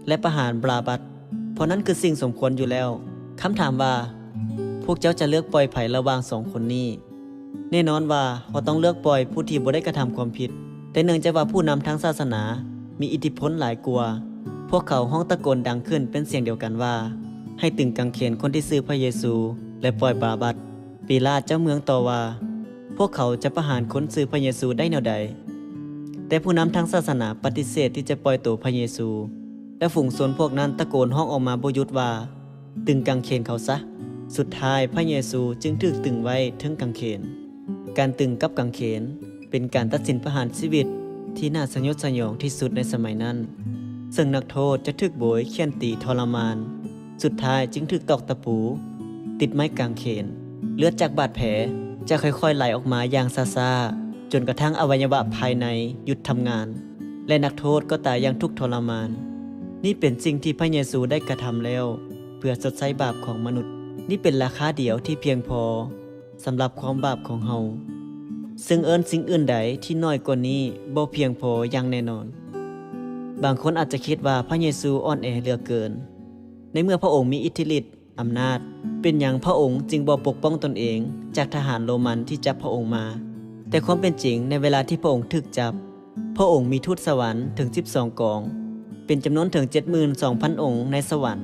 ແລະ ປະຫານບາຣາບັດ, ເພາະນັ້ນຄືສິ່ງສົມຄວນຢູ່ແລ້ວ. ຄຳຖາມວ່າ ພວກເຈົ້າຈະເລືອກປ່ອຍໃຜລະຫວ່າງສອງຄົນນີ້? ແນ່ນອນວ່າເຮົາຕ້ອງເລືອກປ່ອຍຜູ້ທີ່ບໍ່ໄດ້ກະທຳຄວາມຜິດ, ແຕ່ເນື່ອງຈາກວ່າຜູ້ນຳທາງສາສະໜາມີອິດທິພົນຫຼາຍກວ່າ, ພວກເຂົາຮ້ອງຕະໂກນດັງຂຶ້ນເປັນສຽງດຽວກັນວ່າ ໃຫ້ຕຶງກາງເຂນຄົນທີ່ຊື່ພະເຢຊູ ແລະ ປ່ອຍບາຣາບັດ. ປີລາດເຈົ້າເມືອງຕໍ່ວ່າ ພວກເຂົາຈະປະຫານຄົນຊື່ພະເຢຊູໄດ້ແນວໃດ? ແຕ່ຜູ້ນຳທາງສາສະໜາປະຕິເສດທີ່ຈະປ່ອຍໂຕພະເຢຊູ ແລະ ຝູງຊົນພວກນັ້ນຕະໂກນຮ້ອງອອກມາບໍ່ຢຸດວ່າ ຕຶງກາງເຂນເຂົາຊະ. ສຸດທ້າຍພະເຢຊູຈຶ່ງຖືກຕຶງໄວ້ເທິງກາງເຂນ. ການຕຶງກັບກາງເຂນເປັນການຕັດສິນປະຫານຊີວິດທີ່ໜ້າສະຫຍົດສະຫຍອງທີ່ສຸດໃນສະໄໝນັ້ນ, ເຊິ່ງນັກໂທດຈະຖືກໂບຍ, ຂ້ຽນຕີ, ທໍລະມານ, ສຸດທ້າຍຈຶ່ງຖືກຕອກຕະປູ, ຕິດໄມ້ກາງເຂນ. ເລືອດຈາກບາດແຜຈະຄ່ອຍໆໄຫຼອອກມາຢ່າງຊ້າໆ, ຈົນກະທັ້ງອະໄວຍະວະພາຍໃນຢຸດທຳງານ ແລະ ນັກໂທດກໍຕາຍຢ່າງທຸກທໍລະມານ. ນີ້ເປັນສິ່ງທີ່ພະເຢຊູໄດ້ກະທຳແລ້ວ ເພື່ອຊົດໃຊ້ບາບຂອງມະນຸດ. ນີ້ເປັນລາຄາດຽວທີ່ພຽງພໍສຳລັບຄວາມບາບຂອງເຮົາ, ເຊິ່ງເອີ້ນສິ່ງອື່ນໃດທີ່ໜ້ອຍກວ່ານີ້ບໍ່ພຽງພໍຢ່າງແນ່ນອນ. ບາງຄົນອາດຈະຄິດວ່າພະເຢຊູອ່ອນແອເຫຼືອເກີນ, ໃນເມື່ອພະອົງມີອິດທິລິດ, ອຳນາດ, ເປັນຫຍັງພະອົງຈຶ່ງບໍ່ປົກປ້ອງຕົນເອງຈາກທະຫານໂຣມັນທີ່ຈັບພະອົງມາ? ແຕ່ຄວາມເປັນຈິງ, ໃນເວລາທີ່ພະອົງຖືກຈັບ, ພະອົງມີທູດສະຫວັນເຖິງສິບສອງກອງ, ເປັນຈຳນວນເຖິງເຈັດໝື່ນສອງພັນອົງໃນສະຫວັນ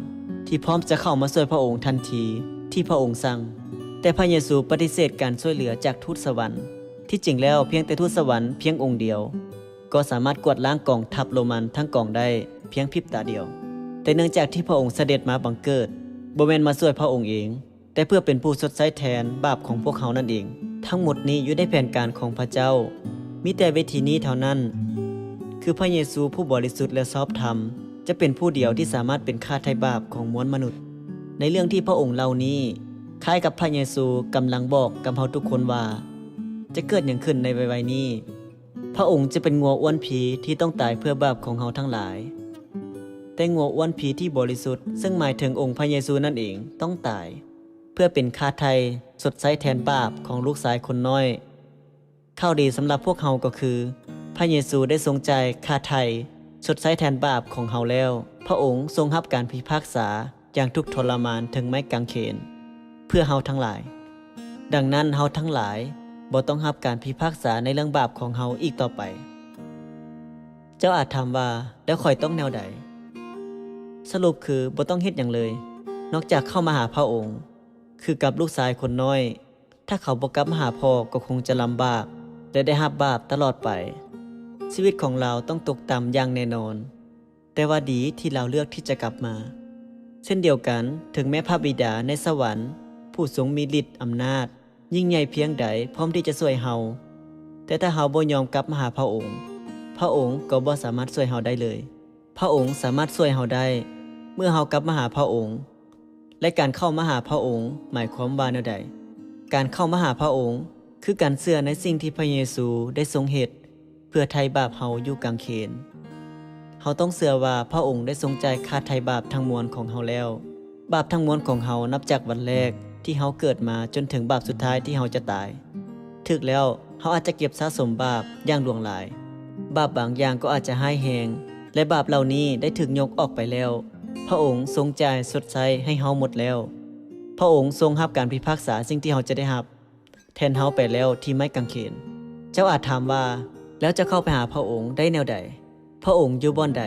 ທີ່ພ້ອມຈະເຂົ້າມາຊ່ວຍພະອົງທັນທີທີ່ພະອົງສັ່ງ. ແຕ່ພະເຢຊູປະຕິເສດການຊ່ວຍເຫຼືອຈາກທູດສະຫວັນ. ທີ່ຈິງແລ້ວ, ພຽງແຕ່ທູດສະຫວັນພຽງອົງດຽວ ກໍສາມາດກວາດລ້າງກອງທັບໂຣມັນທັງກອງໄດ້ພຽງພິບຕາດຽວ. ແຕ່ເນື່ອງຈາກທີ່ພະອົງສະເດັດມາບັງເກີດ, ບໍ່ແມ່ນມາຊ່ວຍພະອົງເອງ, ແຕ່ເພື່ອເປັນຜູ້ຊົດໃຊ້ແທນບາບຂອງພວກເຮົານັ້ນເອງ. ທັງໝົດນີ້ຢູ່ໃນແຜນການຂອງພະເຈົ້າ, ມີແຕ່ເວທີນີ້ເທົ່ານັ້ນ ຄືພະເຢຊູຜູ້ບໍລິສຸດ ແລະ ຊອບທຳ ຈະເປັນຜູ້ດຽວທີ່ສາມາດເປັນຄ່າໄຖ່ບາບຂອງມວນມະນຸດ. ໃນເລື່ອງທີ່ພະອົງເລົ່ານີ້ ຄ້າຍກັບພະເຢຊູກຳລັງບອກກັບເຮົາທຸກຄົນວ່າ ຈະເກີດຫຍັງຂຶ້ນໃນໄວໆນີ້? ພະອົງຈະເປັນງົວອ້ວນພີທີ່ຕ້ອງຕາຍເພື່ອບາບຂອງເຮົາທັງຫຼາຍ. ແຕ່ງົວອ້ວນພີທີ່ບໍລິສຸດ ເຊິ່ງໝາຍເຖິງອົງພະເຢຊູນັ້ນເອງ ຕ້ອງຕາຍ ເພື່ອເປັນຄ່າໄຖ່ຊົດໃຊ້ແທນບາບຂອງລູກຊາຍຄົນນ້ອຍ. ຂ່າວດີສຳລັບພວກເຮົາກໍຄື ພະເຢຊູໄດ້ຊົງຈ່າຍຄ່າໄຖ່ຊົດໃຊ້ແທນບາບຂອງເຮົາແລ້ວ. ພະອົງຊົງຮັບການພິພາກສາຢ່າງທຸກທໍລະມານເທິງໄມ້ກາງເຂນ ເພື່ອເຮົາທັງຫຼາຍ. ດັ່ງນັ້ນເຮົາທັງຫຼາຍບໍ່ຕ້ອງຮັບການພິພາກສາໃນເລື່ອງບາບຂອງເຮົາອີກຕໍ່ໄປ. ເຈົ້າອາດຖາມວ່າ, ແລ້ວຂ້ອຍຕ້ອງແນວໃດ? ສະຫຼຸບຄືບໍ່ຕ້ອງເຮັດຫຍັງເລີຍ ນອກຈາກເຂົ້າມາຫາພະອົງ ຄືກັບລູກຊາຍຄົນນ້ອຍ. ຖ້າເຂົາບໍ່ກັບມາຫາພໍ່ກໍຄົງຈະລຳບາກ ແລະ ໄດ້ຮັບບາບຕະຫຼອດໄປ. ຊີວິດຂອງລາວຕ້ອງຕົກຕ່ຳຢ່າງແນ່ນອນ, ແຕ່ວ່າດີທີ່ລາວເລືອກທີ່ຈະກັບມາ. ເຊັ່ນດຽວກັນ, ເຖິງແມ້ພະບິດາໃນສະຫວັນ ຜູ້ຊົງມີລິດອຳນາດ ຍິ່ງໃຫຍ່ພຽງໃດ ພ້ອມທີ່ຈະຊ່ວຍເຮົາ, ແຕ່ຖ້າເຮົາບໍ່ຍອມກັບມາຫາພະອົງ, ພະອົງກໍບໍ່ສາມາດຊ່ວຍເຮົາໄດ້ເລີຍ. ພະອົງສາມາດຊ່ວຍເຮົາໄດ້ ເມື່ອເຮົາກັບມາຫາພະອົງ. ແລະ ການເຂົ້າມາຫາພະອົງໝາຍຄວາມວ່າແນວໃດ? ການເຂົ້າມາຫາພະອົງ ຄືການເຊື່ອໃນສິ່ງທີ່ພະເຢຊູໄດ້ຊົງເຮັດເພື່ອໄຖ່ບາບເຮົາຢູ່ກາງເຂນ. ເຮົາຕ້ອງເຊື່ອວ່າພະອົງໄດ້ຊົງຈ່າຍຄ່າໄຖ່ບາບທັງມວນຂອງເຮົາແລ້ວ. ບາບທັງມວນຂອງເຮົານັບຈາກວັນແລກທີ່ເຮົາເກີດມາຈົນເຖິງບາບສຸດທ້າຍທີ່ເຮົາຈະຕາຍ. ຖືກແລ້ວ, ເຮົາອາດຈະເກັບສະສົມບາບຢ່າງຫຼວງຫຼາຍ. ບາບບາງຢ່າງກໍອາດຈະຮ້າຍແຮງ, ແລະ ບາບເຫຼົ່ານີ້ໄດ້ຖືກຍົກອອກໄປແລ້ວ. ພະອົງຊົງຈ່າຍຊົດໃຊ້ໃຫ້ເຮົາໝົດແລ້ວ. ພະອົງຊົງຮັບການພິພາກສາສິ່ງທີ່ເຮົາຈະໄດ້ຮັບແທນເຮົາໄປແລ້ວທີ່ໄມ້ກາງເຂນ. ເຈົ້າອາດຖາມວ່າ, ແລ້ວຈະເຂົ້າໄປຫາພະອົງໄດ້ແນວໃດ? ພະອົງຢູ່ບ່ອນໃດ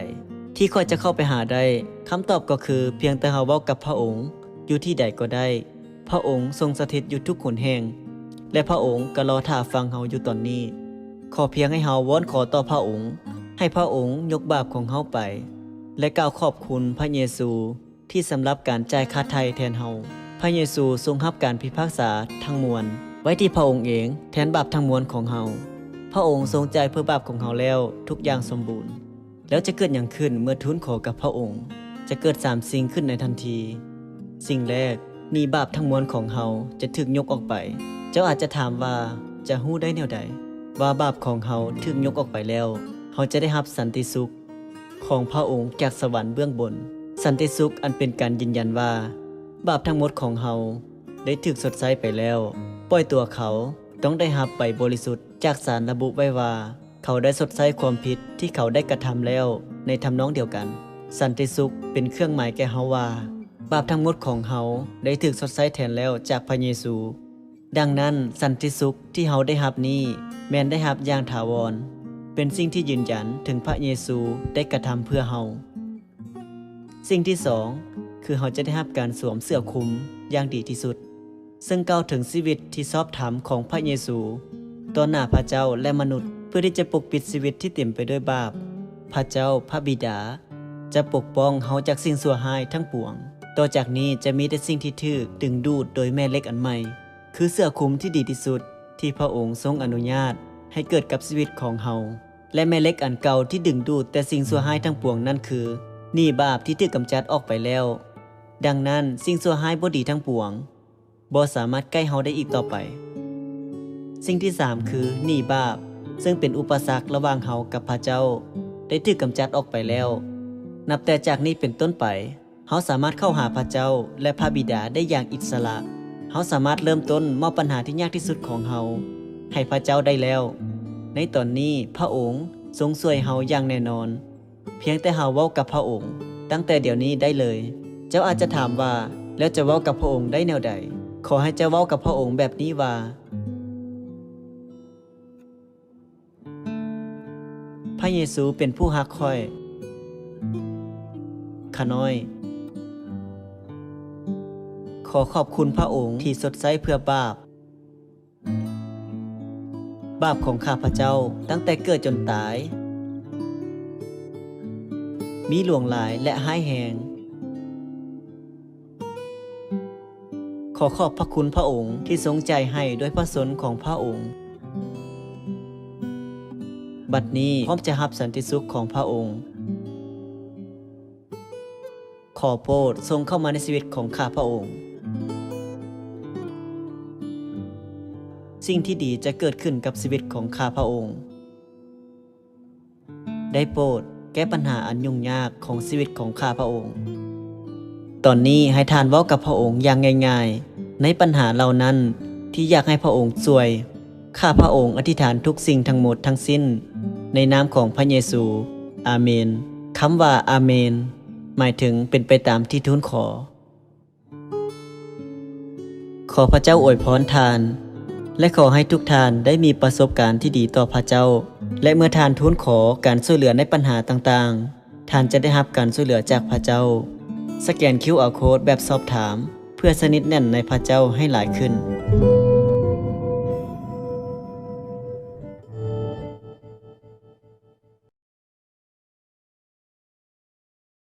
ທີ່ຂ້ອຍຈະເຂົ້າໄປຫາໄດ້? ຄຳຕອບກໍຄື ພຽງແຕ່ເຮົາເວົ້າກັບພະອົງຢູ່ທີ່ໃດກໍໄດ້. ພະອົງຊົງສະຖິດຢູ່ທຸກຫົນແຫ່ງ ແລະ ພະອົງກໍລໍຖ້າຟັງເຮົາຢູ່ຕອນນີ້. ຂໍພຽງໃຫ້ເຮົາວອນຂໍຕໍ່ພະອົງ, ໃຫ້ພະອົງຍົກບາບຂອງເຮົາໄປ ແລະ ກ່າວຂອບຄຸນພະເຢຊູ ທີ່ສຳລັບການຈ່າຍຄ່າໄຖ່ແທນເຮົາ. ພະເຢຊູຊົງຮັບການພິພາກສາທັງມວນໄວ້ທີ່ພະອົງເອງ ແທນບາບທັງມວນຂອງເຮົາ. ພະອົງຊົງຈ່າຍເພື່ອບາບຂອງເຮົາແລ້ວທຸກຢ່າງສົມບູນ. ແລ້ວຈະເກີດຫຍັງຂຶ້ນເມື່ອທູນຂໍກັບພະອົງ? ຈະເກີດສາມສິ່ງຂຶ້ນໃນທັນທີ. ສິ່ງແລກ, ໜີ້ບາບທັງມວນຂອງເຮົາຈະຖືກຍົກອອກໄປ. ເຈົ້າອາດຈະຖາມວ່າ, ຈະຮູ້ໄດ້ແນວໃດວ່າບາບຂອງເຮົາຖືກຍົກອອກໄປແລ້ວ? ເຮົາຈະໄດ້ຮັບສັນຕິສຸກ ຂອງພະອົງຈາກສະຫວັນເບື້ອງບົນ. ສັນຕິສຸກອັນເປັນການຢືນຢັນວ່າ ບາບທັງໝົດຂອງເຮົາໄດ້ຖືກຊົດໃຊ້ໄປແລ້ວ. ປ່ອຍຕົວເຂົາຕ້ອງໄດ້ຮັບໃບບໍລິສຸດຈາກສານລະບຸໄວ້ວ່າ ເຂົາໄດ້ຊົດໃຊ້ຄວາມຜິດທີ່ເຂົາໄດ້ກະທຳແລ້ວ. ໃນທຳນອງດຽວກັນ, ສັນຕິສຸກເປັນເຄື່ອງໝາຍແກ່ເຮົາວ່າ ບາບທັງໝົດຂອງເຮົາໄດ້ຖືກຊົດໃຊ້ແທນແລ້ວຈາກພະເຢຊູ. ດັ່ງນັ້ນ, ສັນຕິສຸກທີ່ເຮົາໄດ້ຮັບນີ້ແມ່ນໄດ້ຮັບຢ່າງຖາວອນ, ເປັນສິ່ງທີ່ຢືນຢັນເຖິງພະເຢຊູໄດ້ກະທຳເພື່ອເຮົາ. ສິ່ງທີສອງ ຄືເຮົາຈະໄດ້ຮັບການສວມເສື້ອຄຸມຢ່າງດີທີ່ສຸດ, ເຊິ່ງກ່າວເຖິງຊີວິດທີ່ຊອບທຳຂອງພະເຢຊູຕໍ່ໜ້າພະເຈົ້າ ແລະ ມະນຸດ, ເພື່ອທີ່ຈະປົກປິດຊີວິດທີ່ເຕັມໄປດ້ວຍບາບ. ພະເຈົ້າ, ພະບິດາ ຈະປົກປ້ອງເຮົາຈາກສິ່ງຊົ່ວຮ້າຍທັງປວງ. ຕໍ່ຈາກນີ້ຈະມີແຕ່ສິ່ງທີ່ຖືກດຶງດູດໂດຍແມ່ເຫຼັກອັນໃໝ່, ຄືເສື້ອຄຸມທີ່ດີທີ່ສຸດທີ່ພະອົງຊົງອະນຸຍາດໃຫ້ເກີດກັບຊີວິດຂອງເຮົາ. ແລະ ແມ່ເຫຼັກອັນເກົ່າທີ່ດຶງດູດແຕ່ສິ່ງຊົ່ວຮ້າຍທັງປວງນັ້ນຄື ໜີ້ບາບທີ່ຖືກກຳຈັດອອກໄປແລ້ວ. ດັ່ງນັ້ນ, ສິ່ງຊົ່ວຮ້າຍບໍ່ດີທັງປວງ ບໍ່ສາມາດໃກ້ເຮົາໄດ້ອີກຕໍ່ໄປ. ສິ່ງທີສາມ ຄື ໜີ້ບາບ, ເຊິ່ງເປັນອຸປະສັກລະຫວ່າງເຮົາກັບພະເຈົ້າ ໄດ້ຖືກກຳຈັດອອກໄປແລ້ວ. ນັບແຕ່ຈາກນີ້ເປັນຕົ້ນໄປ, ເຮົາສາມາດເຂົ້າຫາພະເຈົ້າ ແລະ ພະບິດາໄດ້ຢ່າງອິດສະຫຼະ. ເຮົາສາມາດເລີ່ມຕົ້ນມອບບັນຫາທີ່ຍາກທີ່ສຸດຂອງເຮົາໃຫ້ພະເຈົ້າໄດ້ແລ້ວ. ໃນຕອນນີ້, ພະອົງຊົງຊ່ວຍເຮົາຢ່າງແນ່ນອນ. ພຽງແຕ່ເຮົາເວົ້າກັບພະອົງຕັ້ງແຕ່ດຽວນີ້ໄດ້ເລີຍ. ເຈົ້າອາດຈະຖາມວ່າ, ແລ້ວຈະເວົ້າກັບພະອົງໄດ້ແນວໃດ? ຂໍໃຫ້ເຈົ້າເວົ້າກັບພະອົງແບບນີ້ວ່າ, ພະເຢຊູເປັນຜູ້ຮັກຂ້ອຍ. ຂ້ານ້ອຍ ຂໍຂອບຄຸນພະອົງທີ່ຊົດໃຊ້ເພື່ອບາບ. ບາບຂອງຂ້າພະເຈົ້າຕັ້ງແຕ່ເກີດຈົນຕາຍ ມີຫຼວງຫຼາຍ ແລະ ຮ້າຍແຮງ. ຂໍຂອບພະຄຸນພະອົງທີ່ຊົງຈ່າຍໃຫ້ດ້ວຍພະຊົນຂອງພະອົງ. ບັດນີ້ພ້ອມຈະຮັບສັນຕິສຸກຂອງພະອົງ. ຂໍໂປດສົ່ງເຂົ້າມາໃນຊີວິດຂອງຂ້າພະອົງ. ສິ່ງທີ່ດີຈະເກີດຂຶ້ນກັບຊີວິດຂອງຂ້າພະອົງ. ໄດ້ໂປດແກ້ບັນຫາອັນຫຍຸ້ງຍາກຂອງຊີວິດຂອງຂ້າພະອົງ. ຕອນນີ້ໃຫ້ທ່ານເວົ້າກັບພະອົງຢ່າງງ່າຍໆ ໃນບັນຫາເຫຼົ່ານັ້ນທີ່ຢາກໃຫ້ພະອົງຊ່ວຍ. ຂ້າພະອົງອະທິຖານທຸກສິ່ງທັງໝົດທັງສິ້ນ ໃນນາມຂອງພະເຢຊູ. ອາເມນ. ຄຳວ່າອາເມນ ໝາຍເຖິງເປັນໄປຕາມທີ່ທູນຂໍ. ຂໍພະເຈົ້າອວຍພອນທ່ານ ແລະ ຂໍໃຫ້ທຸກທ່ານໄດ້ມີປະສົບການທີ່ດີຕໍ່ພະເຈົ້າ ແລະ ເມື່ອທ່ານທູນຂໍການຊ່ວຍເຫຼືອໃນບັນຫາຕ່າງໆ, ທ່ານຈະໄດ້ຮັບການຊ່ວຍເຫຼືອຈາກພະເຈົ້າ. ສະແກນຄິວອາໂຄດແບບສອບຖາມ ເພື່ອສະໜິດແໜ້ນໃນພະເຈົ້າໃຫ້ຫຼາຍຂຶ້ນ.